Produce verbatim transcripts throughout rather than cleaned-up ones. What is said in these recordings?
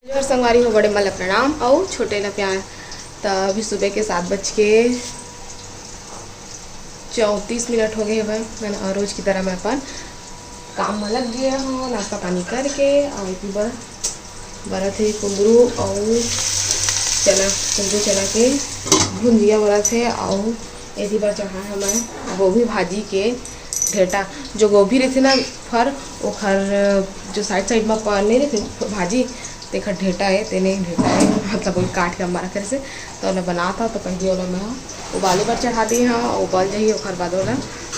और संगवारी हो, बड़े मन ला प्रणाम अउ छोटे ला प्यार। त अभी सुबह के सात बज के चौंतीस मिनट हो गए हवय, है ना? और रोज की तरह मैं अपन काम में लग गया हूँ, नाश्ता पानी करके। और एती बर बरत हे कुंदरू अउ चना, कुंदरू चना के भुंजिया बरत हे। अउ एती बर चढ़ा है मैं गोभी भाजी के ढेटा। जो गोभी रहिथे ना फर, ओखर जो साइड साइड में पर नहीं रहिथे भाजी, तेखर ढेटा है, तेने ढेटा है, मतलब वही काट के अम्मा रखे से, तो ओला बनात हव। तो पहले ओला मैं उबाले बर चढ़ा दी हूँ, उबल जाही, ओखर बाद ओला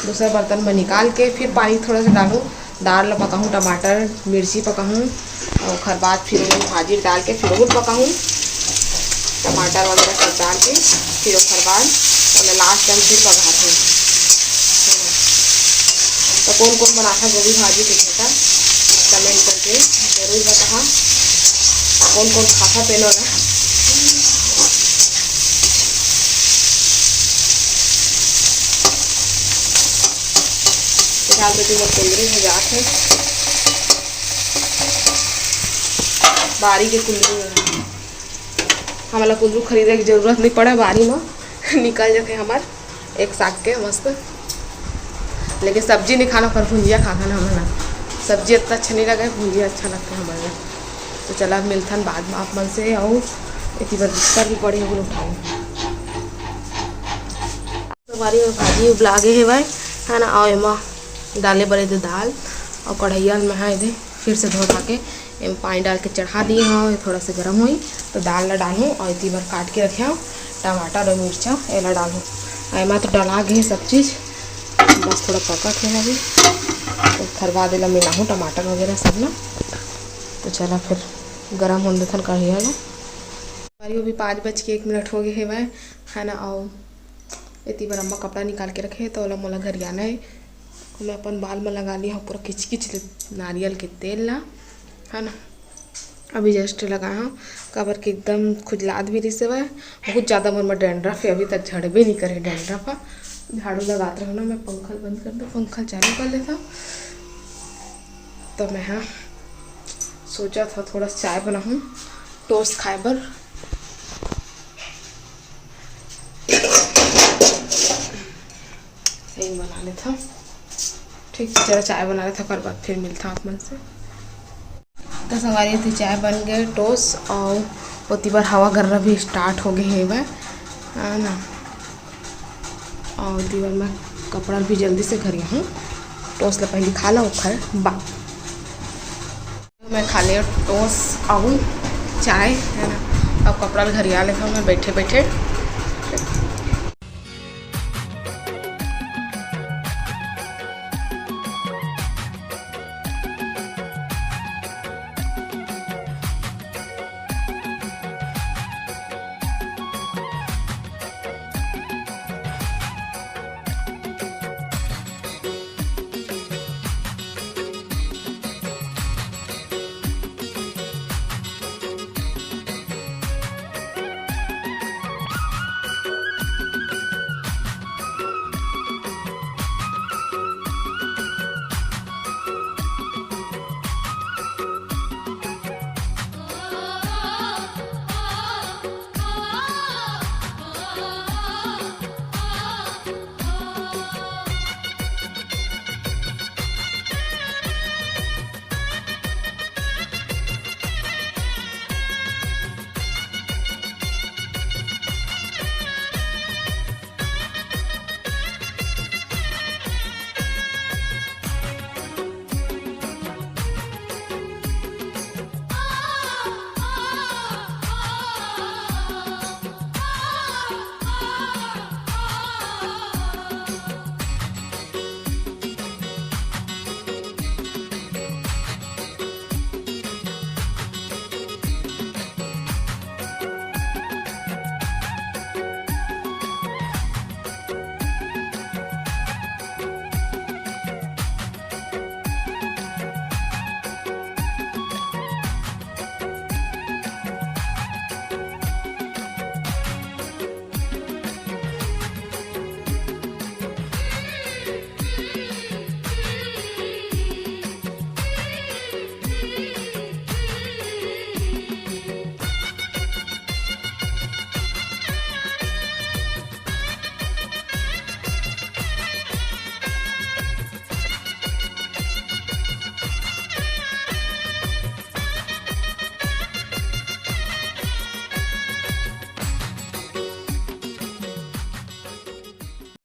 दूसरा बर्तन में निकाल के फिर पानी थोड़ा सा डालूँ, दाल ला पकाहूँ, टमाटर मिर्ची पकाहूँ, और ओखर बाद फिर ओमे भाजी डाल के फिर ओहू पकाहूँ, टमाटर वगैरह सब डाल के फिर ओखर बाद ओला लास्ट टाइम फिर पकाहूँ। तो कौन कौन बनाता गोभी भाजी के ढेटा, कमेंट करके जरूर बताहा। कौन कौन खाता पेलो ना। फिलहाल तो तुम लोग कुंदरू में जात है, बारी के कुंदरू में। हमला कुंदरू खरीदे के जरूरत नहीं पड़े, बारी में निकल जाते हमार एक साग के मस्त। लेकिन सब्जी नहीं खाना, पर भुंजिया खाथन हमन ह। सब्जी इतना अच्छा नहीं लगे, भुंजिया अच्छा लगता है हमारे। तो चला, अब मिलथन बाद में आप मन से। अउ एती बर बिस्तर भी पड़े हो, उठाए। हमारी भाजी उबला गे हेवय, है ना? अउ एमा डाले बर एदे दाल अउ कढ़ैया में है एदे। फिर से धो धा के एम पानी डाल के चढ़ा दिए हव, ये थोड़ा सा गर्म होई तो दाल ला डालहूँ। और एती बर काट के रखे हव टमाटर और मिर्चा, एला डालहूँ। और एमा तो डला गे सब चीज़, बस थोड़ा पकत हे अभी। तो ओखर बाद एला मिलाहूँ टमाटर वगैरह सब ला। तो चला फिर गरम होने देथन कढ़िया ला। अभी पाँच बज के एक मिनट हो गए हेवय, है ना? और एती बर अम्मा कपड़ा निकाल के रखे हे, तो ओला मोला घरियाना है। मैं अपन बाल में लगा लिया हूँ पूरा किचकिच ले नारियल के तेल ला, है ना। अभी जस्ट लगाया हूँ, काबर के एकदम खुजलात भी रिस हवय, बहुत ज़्यादा मोर में डैंड्रफ है, अभी तक झड़बे नहीं करे डैंड्रफ ह। झाड़ू लगात रहूँ ना, मैं पंखा बंद कर दूँ, पंखा चालू कर लेता। तो मैं हाँ सोचा था थोड़ा चाय बनाऊँ टोस्ट खाए बर। यही बना लेता। ठीक, चला चाय बना लेता, ओकर बाद फिर मिलता आप मन से। तो संगवारी, एती चाय बन गए टोस्ट, और ओती बर हवा गर्रा भी स्टार्ट हो गए हेवय, है ना। और ओती बर मैं कपड़ा भी जल्दी से घरियाहूँ, टोस्ट ला पहले खा ला, ओखर बाद। मैं खा ले टोस्ट अउ चाय, है ना। अब कपड़ा ल घरिया लेथव मैं बैठे बैठे।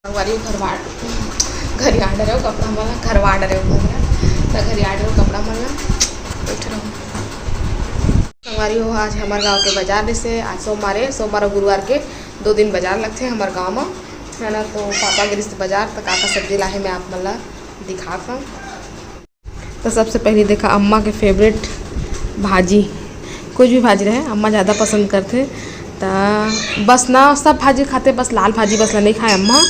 संगवारी हो, घरवाड़, घरियाड़ रहे हो कपड़ा मन ला, घरवाड़ रहे हो, त घरियाड़ रहे हो कपड़ा मन ला, बैठ रहो। संगवारी हो, आज हमर गांव के बाजार जैसे आज सोमवार है, सोमवार और गुरुवार के दो दिन बाजार लगथे हमर गांव में, है ना। तो पापा गे रिहिस बाजार, त का का सब्जी लाहे मैं आप मन ला दिखात हूँ। तो सबसे पहले देखा अम्मा के फेवरेट भाजी, कुछ भी भाजी रहे अम्मा ज़्यादा पसंद करथे। त बस ना सब भाजी खाथे, बस लाल भाजी बस ला नहीं खाए अम्मा,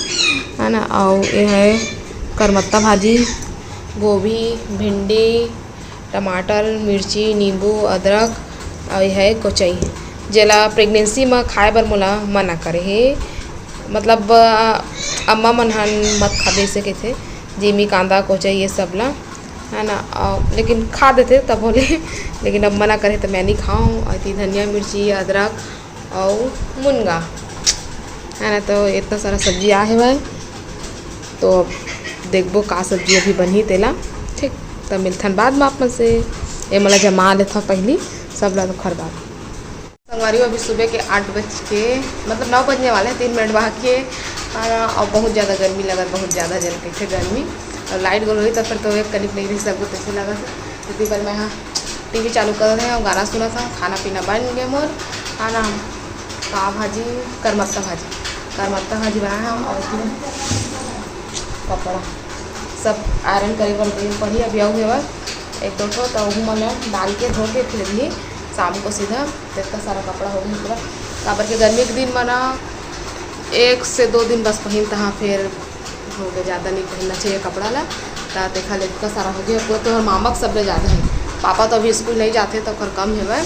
है ना। और ये है करमत्ता भाजी, गोभी, भिंडी, टमाटर, मिर्ची, नींबू, अदरक, और ये है कोचई, जेला प्रेगनेंसी में खाए बर मोला मना करे हे, मतलब अ, अम्मा मन ह मत खाबे से कहिथे, जेमी कांदा कोचई ये सब ला, है ना। और लेकिन खा देथे तब बोले लेकिन अब मना करे तो मैं नहीं खाऊँ। और इतनी धनिया, मिर्ची, अदरक और मुनगा, है ना। तो इतना सारा सब्जी आ है भाई, तो अब देखबो का सब्जी अभी बनही तेला। ठीक, तब मिलथन बाद में आप मन से। ये मला जमा लेथा पहली सब ला, ओखर बाद। संगवारी हो, अभी सुबह के आठ बज के, मतलब नौ बजने वाले हैं, तीन मिनट बाकी है। और, और बहुत ज़्यादा गर्मी लगत, बहुत ज़्यादा जल के थे गर्मी। और लाइट गोल हुई तो फिर तो एक कनिक नहीं रही, सबको तैसे लगा था। इतनी बार मैं हाँ टीवी चालू कर रहे हैं और गाना सुना था। खाना पीना बन गया मोर। खाना हम का भाजी, करमत्ता भाजी, करमत्ता भाजी बनाया हम और इसमें पकौड़ा। सब आयरन करे बर दे पड़ी, अभी आऊ हेवय एक दो ठो, तो ओहू मन ल डाल के धो के फिर भी शाम को सीधा। तो इतना सारा कपड़ा हो गया पूरा, काबर के गर्मी के दिन में ना एक से दो दिन बस पहिन तहाँ, फिर हो गया, ज़्यादा नहीं पहनना चाहिए कपड़ा ला। तो देखा ले इतना सारा हो गया पूरा। तोहर मामा के सबले ज़्यादा है, पापा तो अभी स्कूल नहीं जाते तो ओकर कम हेवय,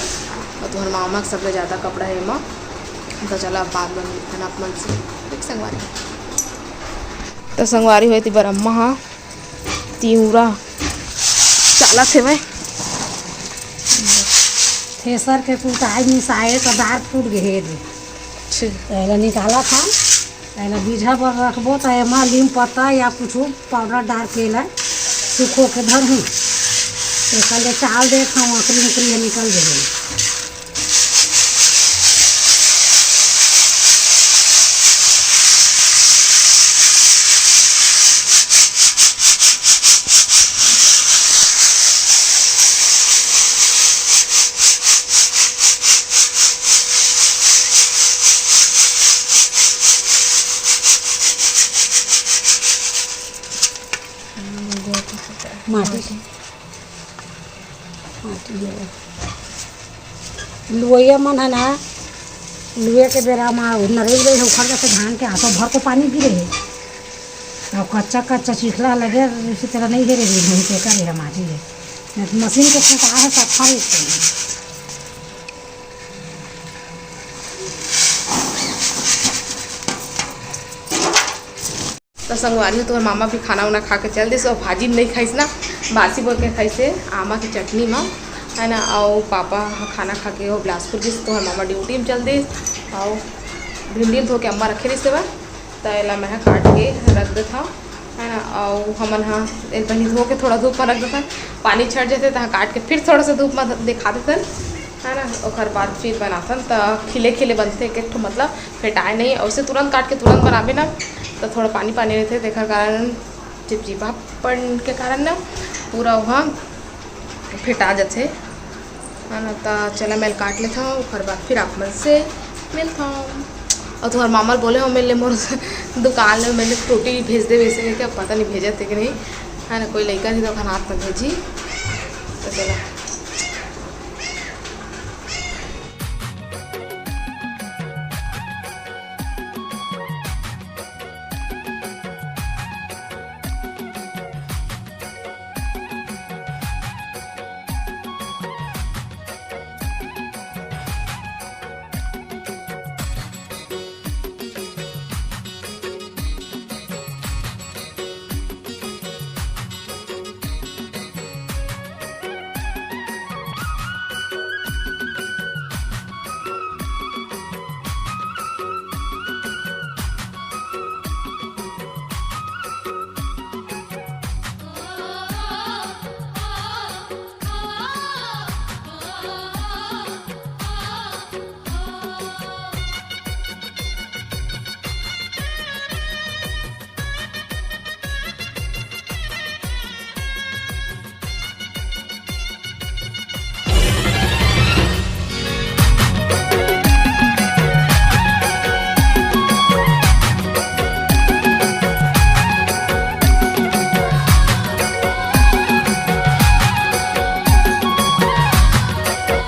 और तोहर मामा के सबले ज़्यादा कपड़ा है एमा। तो चला अब बाद में मिलते हैं आप मन से, ठीक संगवारी। तो संगवारी होती बर अम्मा हा तिउरा चालत हेवय। थ्रेसर के कुटाई मिसाए त दार फूट गे हे दे। अच्छा। त एला निकालत हन, एला बीझा बर रखबो त एमा लीम पत्ता या कुछु पाउडर डार के एला सुखो के धरहूँ। एकर ले चाल देत हँव, अकरी उकरी ह निकल गे हे। माटी के, माटी के। लुवइया मन ह ना, लुए के बेरा म नरेल गए हे, उखड़ जाथे धान के, आंसू भर को पानी गिरे हे। अउ कच्चा कच्चा चिखला लगे, इसी तरह नहीं हेरे रही, नहीं तेकर हे माटी हे। नहीं तो मशीन के फेंका हे, सफा ही तो संगवारी हो, तोहर मामा भी खाना उना खा के चल दिस, और भाजी नहीं खाइस ना, बासी बोल के खाइस हे आमा के चटनी मा, है ना। और पापा ह खाना खा के वो बिलासपुर गिस, तोहर मामा ड्यूटी में चल दिस। और भिंडी धो के अम्मा रखे रिस बा, तो एला मैं ह काट के रख देथव, है ना। और हमन ह एल पहली धो के थोड़ा धूप में रख देथन, पानी छट जथे, तहाँ काट के फिर थोड़ा सा धूप में दिखा देथन, है ना। ओकर बाद फिर बनाथन, त खिले खिले बनथे एक एक ठो, मतलब फेटाए नहीं, और इसे तुरंत काट के तुरंत बनाबे ना, तो थोड़ा पानी पानी रहथे, तेकर कारण चिपचिपापन के कारण ना पूरा वहाँ फेटा जाथे, है ना। त चला, मैं काट लेथव, ओकर बाद फिर आप मन से मिलथव। और तुम्हारे मामा बोले हो, मेरे मोर दुकान में मेरे फ्रूटी भेज दे वैसे करके, अब पता नहीं भेजत हे कि नहीं, है ना। कोई लइका नहीं तो ओखर हाथ में भेजी। तो चला,